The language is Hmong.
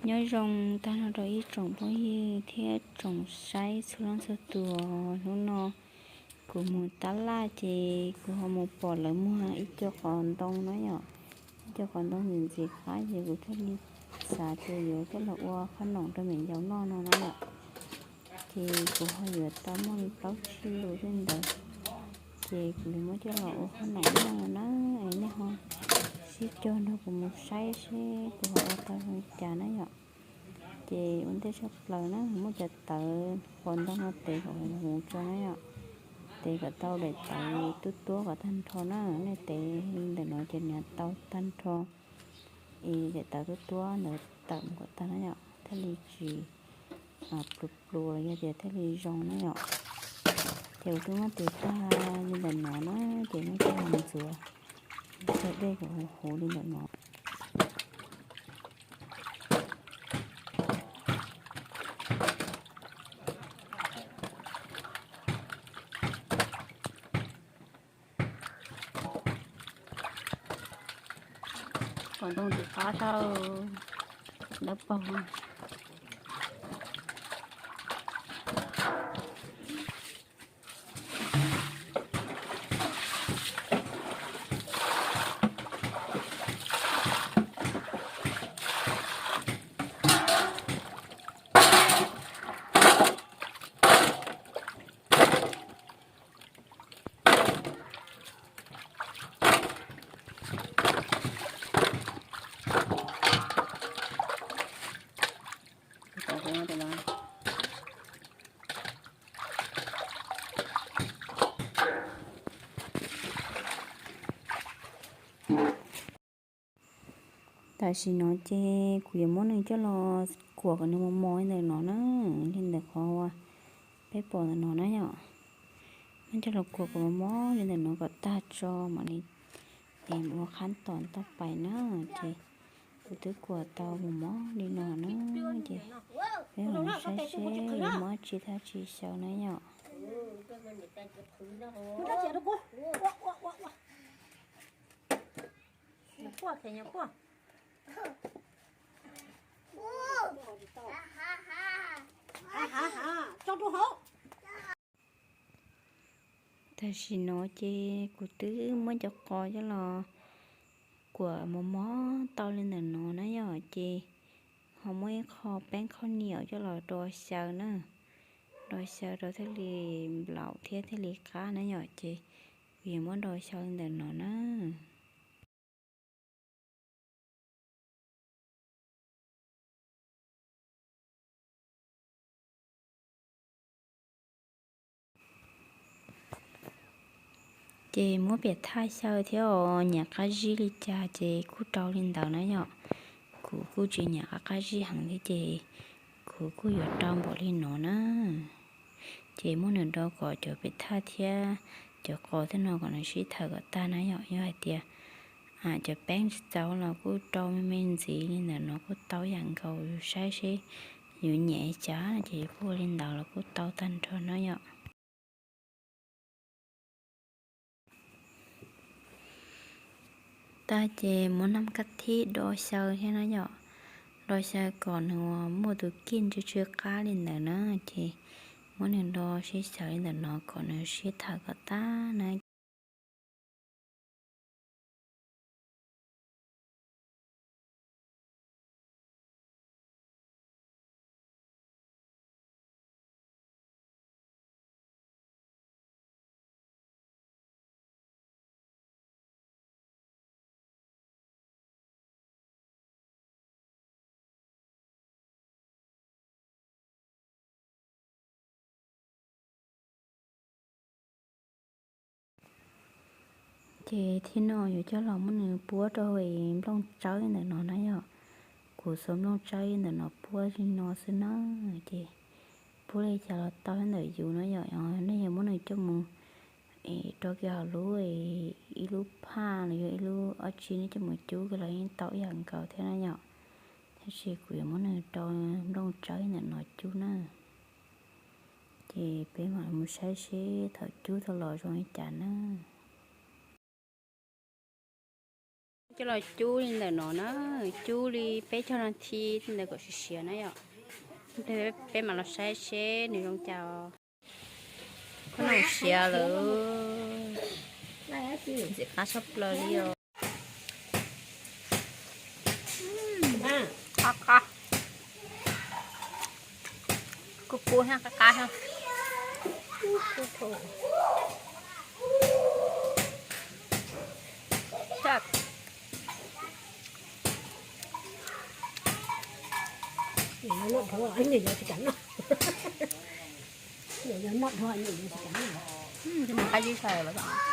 Nyob zoo tag nrho rau ib tsoom phooj ywg thiab tsoom saib txhua leej txhua tus. Hnub no kuv mus tab laj ces kuv ho mus pom lawv muag ib co qos ntoo na yom. Ib co qos ntoo ntxim ntxim qab ces kuv thiaj li xav tias yuav coj los ua qhob noom rau me nyuam yaus noj no na yom. Ces kuv ho yuav tau muaj li plaub tsib lus li ntawd, ces kuv yuav muab coj los ua qhob noom noj no na. Es nej ho sib cog nrog kuv mus saib seb kuv ho ua tau zoo li cas na yom. Ces ua ntej tshaj plaws na muab cov tawv qos ntoo no tev kom huv tso na yom. Tev kom tau daim tawv tuab tuab kom tag nrho na. Nej tev li ntawm no ces nws tau tag nrho es daim tawv tuab tuab ntawd tawm mus kom tag na yom, thiaj li tsis pluas pluas los yog tias thiaj li zoo na yom. Ces kuv twb muab tev tag li ntawm no na, ces muab coj los ntxuav, ntxuav dej kom huv huv li ntawm no. Qos ntoo ntxim qab tau, dawb paug. Tam sim no ces kuv yuav muab nws coj los kuam kom nws mos mos li ntawm no na, li ntawm qhov uas peb pom ntawm no na yom. Muab coj los kuam kom mos mos li ntawm no kom tag tso mam li es mus ua qhab tom toj pais na. Ces kuv twb kuam tau mos mos li no na, ces peb mam saib seb yuav muaj dab tsi thaj tsis xyaw na yom. Tam sim no ces kuv twb muab cov qos coj los kuam mos mos tau li ntawm no na yom, ces ho muab ib qho peeb khaub niam coj los do xyaw na, do xyaw rau thiaj li nplaum thiab thiaj li qab na yom, ces kuv yuav muab do xyaw li ntawm no na. Ces muab piam thaj xyaw thiab os, nyiam qab zib li cas ces kuj rau li ntawd na yom. Kuv kuj tsis nyiam qab qab zib heev thiab ces kuv kuj yuav rau npaum li no na. Ces muab nws do kom cov piam thaj thiab cov qos thiab no kom nws sib thawm kom tag na yom. Yog hais tias cov peeb tsis txaus los kuj rau me me ntxiv li ntawm no kuj tau yam nkaus, yus saib seb yus nyiam li cas ces yus kuj ua li ntawd los kuj tau tag nrho na yom. Tag ces muab naj kab thib do xyaw thiab na yom. Do xyaw kom nws muaj tus kij tsw tsw qab li ntawd na, ces muab nws do sib xyaw li ntawm no kom nws sib thawm kom tag na. Ces thib no yuav coj los muab nws puab rau hauv nplooj tsawb ntawm no na yom. Kuv xuas nplooj tsawb ntawm no puab li no xwb na, ces puab li cas los tau ntawm yus na yom. Nej yuav muab nws coj mus rau kiag hauv lub, ib lub phaj los yog ib lub ob tsi nej coj mus cub kiag los yeej tau ib yam nkaus thiab na yom. Tab sis kuv yuav muab nws rau nplooj tsawb ntawm no cub na. Ces peb mam mus saib seb thaum cub tau los zoo li cas na. Coj los cub li ntawm no na, cub li peb caug nas this li ntawd kom siav siav na yom. Peb mam los saib seb nws zoo cas. Koj no siav lawm, ntxim qab tshaj plaws li os. Qab qab, kub kub thiab qab qab thiab. Qab zib sai lawm.